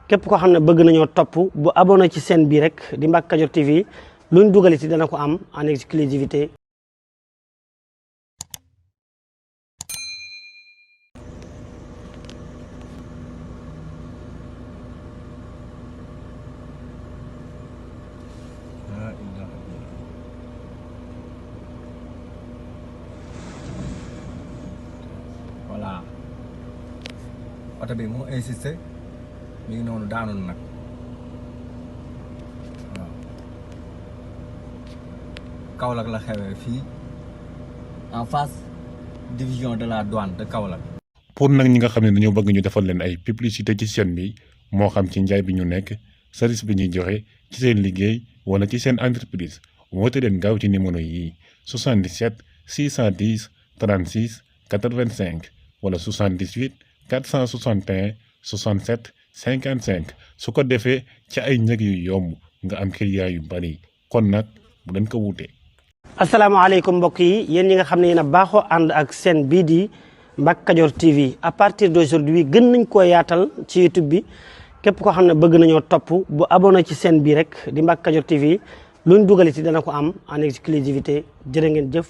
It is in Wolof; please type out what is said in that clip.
képp koo xam ne bëgg nañoo topp bu abonné ci chaîne bii rek di Mbacke Kadior TV luñ dugaliti dana ko am en exclusivité. Voilà oto bi moo insisté mi ngi noonu daanoon nag waaw Kaolack la xewee fii en face division de la douane de Kaolack. pour nag ñi nga xam ne dañoo bëgg ñu defal leen ay publicité ci chaîne bi moo xam ci njaay bi ñu nekk service bi ñuy joxe ci seen liggéey wala ci seen entreprise woote leen gaaw ci numéro yi 77 610 36 85 wala 78 461 67 55 su ko defee ci ay njëg yu yomb nga am client yu bari kon nag bu leen ko wuute. asalaamaaleykum mbokk yi yéen ñi nga xam ne yéen a baaxoo ànd ak chaîne bii di Mbacke Kadior TV à partir d'aujourd'hui gën nañ koo yaatal ci YouTube bi képp koo xam ne bëgg nañoo topp bu abonné ci chaîne bii rek di Mbacke Kadior TV luñ dugaliti dana ko am en exclusivité jërë ngeen jëf.